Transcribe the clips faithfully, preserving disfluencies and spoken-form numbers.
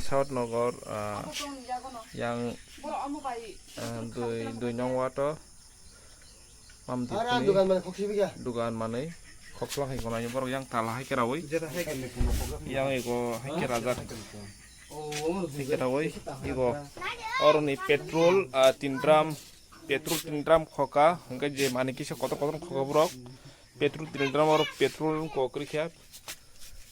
South Nogor, ah, yang, ah, dui, dui nong wato. Mam dikuni dugan manwi khok sibigya. Dugan manwi khok slang hai gonai borok yang tala hai kerawi. Yang ego hai kerajak. Hai kerawi ego oroni petrol, ah, tin drum, petrol tin drum khoka, hwnkhe je mani kisa kotor kotor khoka borok. Petrol tin drum oro petrol ko kwrwikha.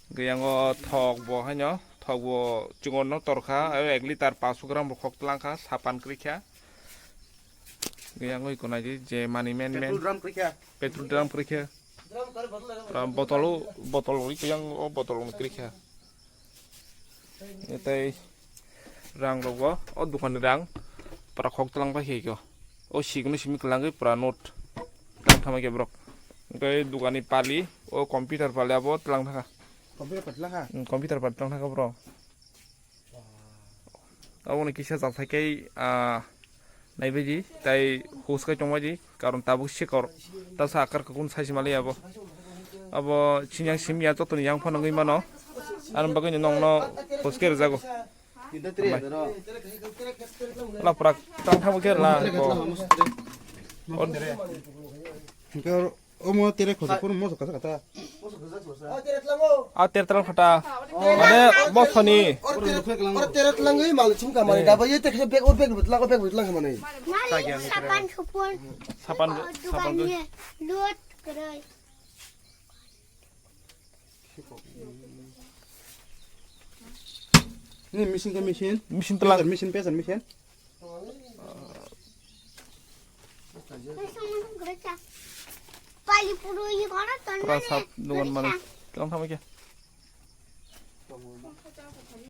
Hwnkhe yango thok bo haino, thok bo chwngno torkha, aro ek liter paanch sho gram bo khok tlangkha, sapan kwrwikha. Hwnkhe yango iko naidi je mani men men. Petrol drum kwrwikha. Petrol drum kwrwikha. Pura botol o, botol o yang o botol o kwrwikha. Tei rang rok bo o dokan ni rang pura khok tlang pai khe ko. O sikno simi kwlangwi pura note tlang thama khe borok. Hwnkhe dokan ni pali o computer pali abo tlang thaka. Computer pali tlang kha? Hmm, computer pali tlang thaka borok. Aboni kisa chapsai khe, ah, naibaidi, tai hus khai tongbaidi, karon tabuk sikor, tasa akar kukun saisi mali abo. Abo sinyang simya jotoni yang phano wngwi mano, ani bagwi nongno hus khe rwjago. Wala prak tang thangbo khe rwla ko. Hwnkhe Omo tere khoto, kono moso kasa kata. A ter tlang khata. Mane bosoni. Or tere tlang ei mal chum ka mane daba ye tek bag or bag butlang bag butlang ka mane. Sapan supun. Sapan, sapan. Dukan ni lut krai. Ni machine ka machine. Machine tlang. Machine, pesan machine. Pura sap dugan mani. Tlang thama khe.